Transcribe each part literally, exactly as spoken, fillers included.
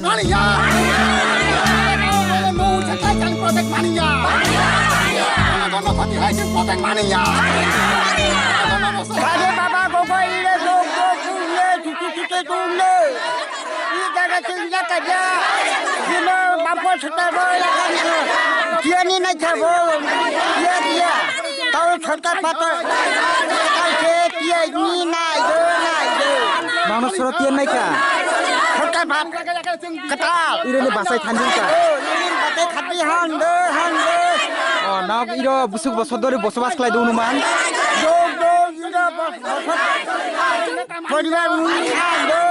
Maniya. Mau cekai kan project maniya. Mau khati hai kan project maniya. Kade baba gogo ile gogo kule tutu tutu kule. Ini jaga tinggal kerja. Sino bampo setar boy lakan. Dia ni naik jabo. Dia dia. Tau sorkar pato. Kai se tiya ni nai do nai do. Mano soro tiya nai ka? Sorkar pat. Katal. Iro ni basai thandi ka? Oh, iro ni basai thandi han do han do. Oh, na iro busuk bosodori bosobas khlai do numan. Do do iro bos bosod. Poribar muni han do.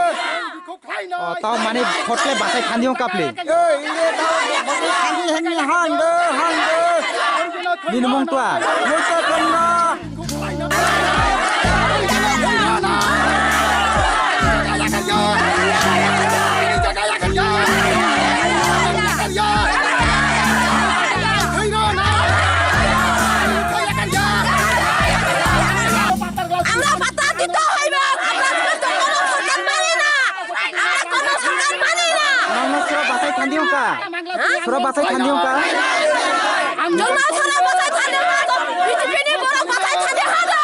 O, tao mane photle basai thandi hong kaple. Ei, ile tao basai thandi honni hon do, hon do. Nini mung twa? Mung twa tongno. Amra pata dito hoibo, amra dito hoibo, sorkar mani na. Nangno sura basai thandi hongka? Sura basai thandi hongka? Jona sura basai thandi hongka, B J P ni borok basai thandi hongka.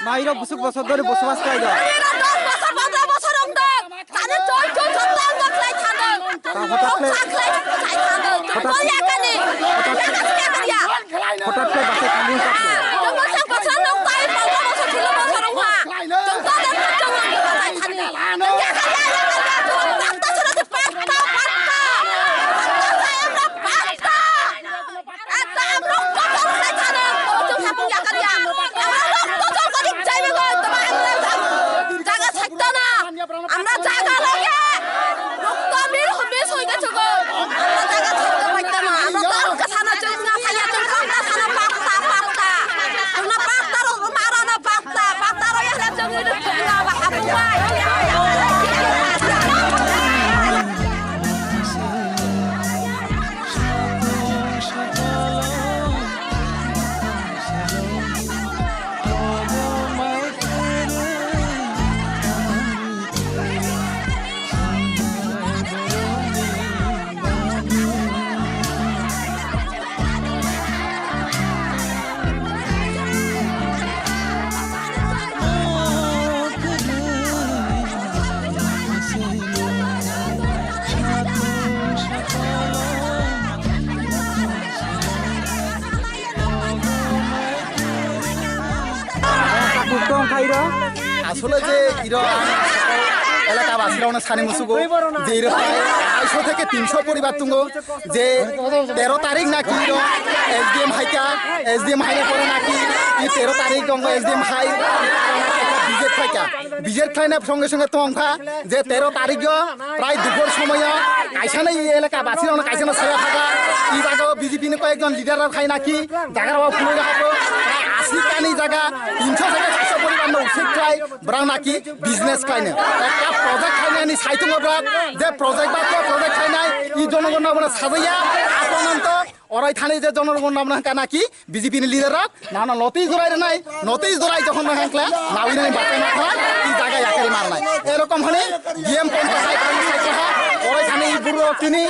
Mairok busuk bosor dori bosobas khlai do. Mairok dos bosor, pondro bosor wng do. Tani chol chol chol tang khlai thando. Tang hotak khlai. Khlai thando. Hotak. Chol yakani. Hotak. Yakani yakani ya. Hotak khlai basai thandi hongka. Jona sura basai nok tai pondro bosor, solo bosor wng ha. Jona sura basai thandi. Yakani yakani ya. Pakta sura pakta, pakta. Pakta saya pakta. Ekta amrok kotor sai thano, kotor sapung yakar ya. Amrok kotor kori jaibe go, toma amrok jaga sakta na. Amrok jaga loge. Rokto mir humi soi ge chugo. Amrok jaga sakta paita na. Amrok to ka sana chung na saya chung na sana pakta, pakta. Chung na pakta ro mara na pakta, pakta ro ya chung ni chung na ba apu bai. Asole je iro elaka basirokno sani musugo je iro prai aisho theke tinsho poribar tongo. Je tero tarik naki iro S D M haika, S D M haina pore naki i tero tarik tongo S D M hai visit phaika. Visit phaina songe songe tongkha je tero tarik o prai dupor somoyo kaisa na i elaka basirokno kaisa na saya phaga. I jaga o B J P ni koyekjon leader rok hai naki jaga rok phunui rok prai asi tani jaga tinsho theke satsho poribar no usik khlai. Borok naki business khlaino, ekta project khlainani saitongo borok, je project ba khe project khlainai, i jonogon abono sajaya, apononto orai thani je jonogon abono hwnka naki B J P ni leader rok, nana notice dorai rwnai, notice dorai jokhon rwnai hwnkhe, nawi nani bacha ma khlai, i jaga yakari marnai. Erokom hwnwi D M ponto hai khlai sai kha, orai thani i burok tini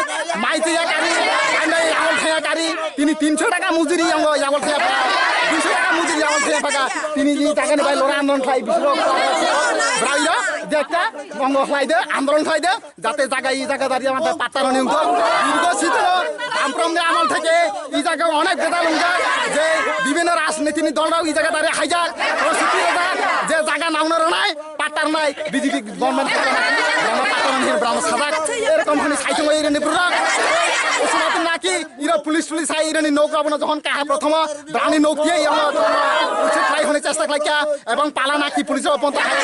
mai tiya kari, andai amol thaya kari, tini tinsho taka mujuri yango yabol thaya phaga, duisho taka mujuri yabol thaya phaga, tini i jaga ni bai lora andon khlai bisro, brai yo, je ekta Bongo khlai de, andolon khlai de, jate jaga i jaga dari amante patta roni wngthok. Dirgo sitio Bamprom ni amal theke i jaga onek bedal wngjak, je bibhinno rajniti ni dol rok i jaga dari haijak, o sitio da, je jaga nauna rwnai, patta rwnai, B J P government patta rwnai, brahma patta rwnai, brahma sajak, erokom hani saitung oi reni burok. Usumatung naki, iro police police hai ironi nok abono jokhon kaha prothomo, brani nok ye, yamo, uchu khlai hone chesta khlai kya, ebong pala naki police o ponta hai,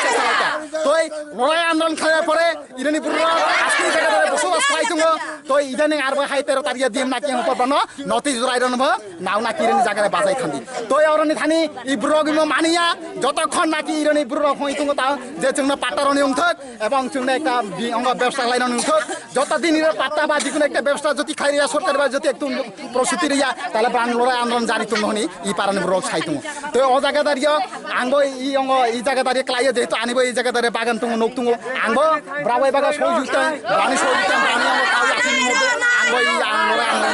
chesta khlai kya. Toi, lorai andolon khlai pore, Irani burro, aski jaga dare boso bas khlai tongo. Toi idani arbo hai tero tariya D M naki ang porba no, notice jurai ron bo, nau naki irani jaga re bajai thandi. Toi oroni thani, i burro gimo maniya, joto khon naki irani burro hoi tongo ta, je chungno patta roni ungthok, ebong chungno ekta bi-, ongo bebsa khlai roni ungthok. Joto din iro patta ba jikun ekta bebsa joti khlai riya, sorkar ba joti ektu prosuti riya, tale brang lorai andron jari tongo honi, i parani burro sai tongo. Toi o jaga dariyo, Ang bo i ongo i jaga dari klaiyo, jehetu ani bo i jaga dari bagan tongo, nok tongo. Ang bo brabo i baga soi jukta, brani soi jukta, brani ongo kau yakin mode. Ang bo i ang lora ang lora.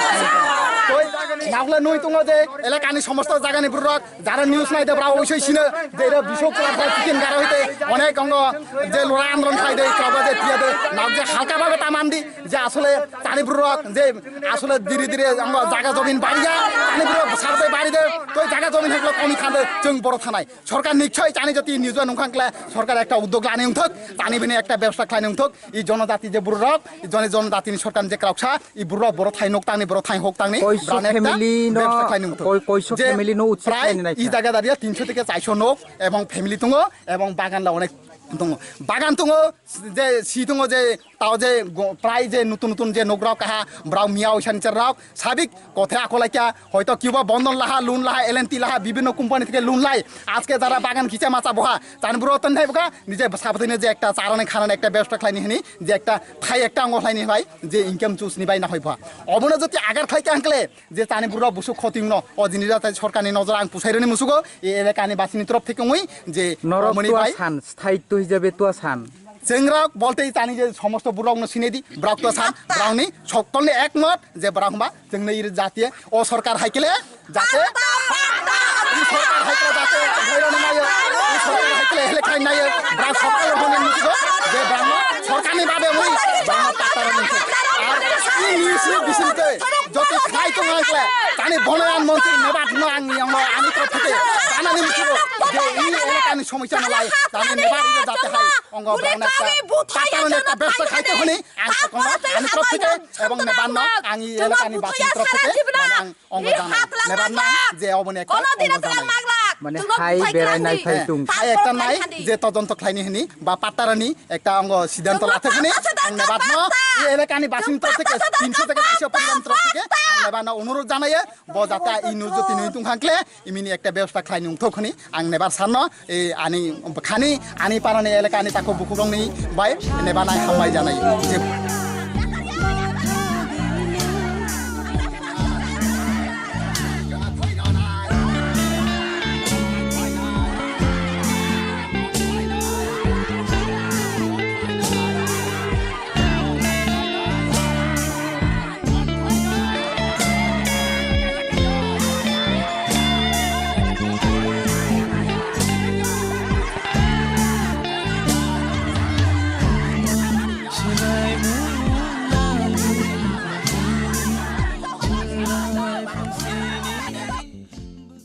Toi, nakle nui tongo je, elakani somosto jagani burok, jara news nai de brabo oi soi sino, je ira bisok kula chicken gara hoite, onek ongo je lora andron khai de, kroba je tiya de, nak je halka babe tamandi, je asole tani burok, je asole dire dire ongo jaga jomin bariya, tani burok sarbe bari de, toi jaga jomin heklo komi khande, jeng boro thanai. Sorkar niksoi chani jati nijo nungkhang kla sorkar ekta uddog lani ungthok, chani bini ekta bebsa khlai ungthok, i jonojati je burok, i joni jonojati ni sorkar je krauksa, i burok boro thai nok tangni, boro thai hok tangni, Koiso brani ekta family no, bebsa khlai ungthok. Koi-, koiso Je family no utsa prai khlaini naikha. I jaga daria tinso theke chaiso nok ebong family tongo, ebong bagan la onek tongo. Bagan tongo, je si tongo je tao je go-, prai je nutun nutun je nok rok kaha, brao miya oisan cher rok, sabik Kothe akolaikya, hoito kiuba bondon laha, loan laha, L and T laha, bibhinno company theke loan lai. Ajke jara bagan kicha macha boha, chani buro ton thai boka, nije sabotino je ekta charani khanani ekta bebosta khlaini hini, je ekta thai ekta ongo khlaini bai, je income source ni bai na hoi boha. Obono joti agar khlaikya hwnkle, je chani buro busuk khoti wngno, o jini jate sorkarni nojora ang pusaironi musugo, e elekani basini torof theke wngwi, je Norok omoni tua bai san, sthai twi jabe tua san. Chengrok bolte tani je somosto burokno sinedi, brok to san, brokni sokkolni ekmot je brok hwnba chengno iri jatiye o sorkar haikele jate, i sorkar haikele jate bhairokno nayo, i sorkar haikele hele khai nayo, brok sokkol hwnwi nukgo je brokno sorkarni babe wi brokno patta rwni. Ar i nisi bisingtwi joti khai tong haikele tani bonoyan montri nebat no ang yang no ani torof theke janani musugo je i elekani somosya no lai tani nebat iri jate hai. Ongo brang ekta pattern ekta bebsa khaite hwnwi ang sakongo ani torof theke ebong nebanno ang i elekani basini torof theke mane ang ongo janai nebanno je oboni ekta ongo janai. Mane hai berai nai phai tung. Hai ekta nai je todonto khlaini hwnwi ba pattarani ekta ongo siddhanto lathek hwnwi ang nebanno i elekani basini torof theke tinso theke kaisa poriban torof theke ang nebanno onurodh janaiyo. Bo jata i nurjo tini tong khankle imini ekta bebsta khlai nung thok khani ang nebar sanno e ani khani ani parani elaka ani tako bukhurongni bai nebanai hambai janai je.